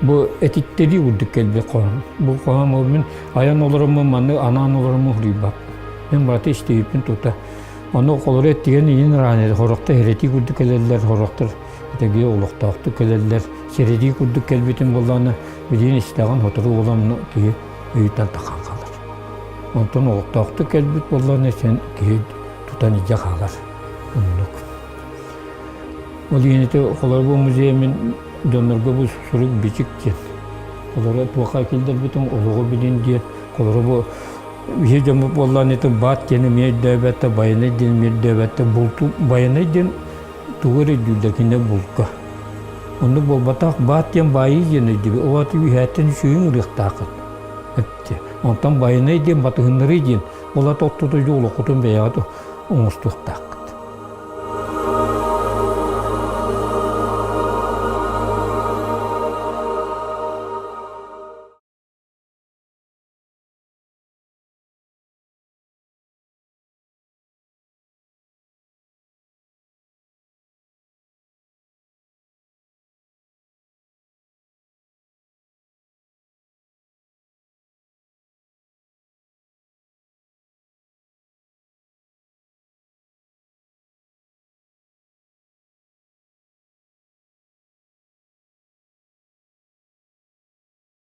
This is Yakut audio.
Бу этиттэрии курдук кэлбит хоһоон. Бу хоһоон ол мин айан олороммун маннык анаан олороммун суруйбаппын. Мин барыта истибиппин тута. Ону холоро эттигэн иин ыраан хорохтор эрэтии курдук кэлэллэр, хорохтор этэги олохтоохтук кэлэллэр. Сэрэтии курдук кэлбитин буоллаҕына, билигин истэҕин сотору буолан киһи өйүттэн таххан хаалар. Онтон олохтоохтук кэлбит буоллаҕына син киһи тутан илдьэ хаалар. Оннук. Ол иһин ити холобур музей мин дьоннорго бу сурук бичик диэн. Олору туохха киллэрбитин олоҕу билин диэн. Холобур бу биһи дьоммут буоллаан ити баат диэн эмиэ өйдөөбөттө, байанай диэн эмиэ өйдөөбөттө. Булту байанай диэн тугу эрэ өйдүүллэр кинилэр булка. Оннук буолбатах, баат диэн баайыы диэн өйдөбүл. Ол аата үһээттэн үчүгэйин ырыахтааххын. Эттэ. Онтон байанай диэн батыһыннарыы диэн. Ол аата оттотойду олоххутун бэйэҕит оҥостуохтааххыт.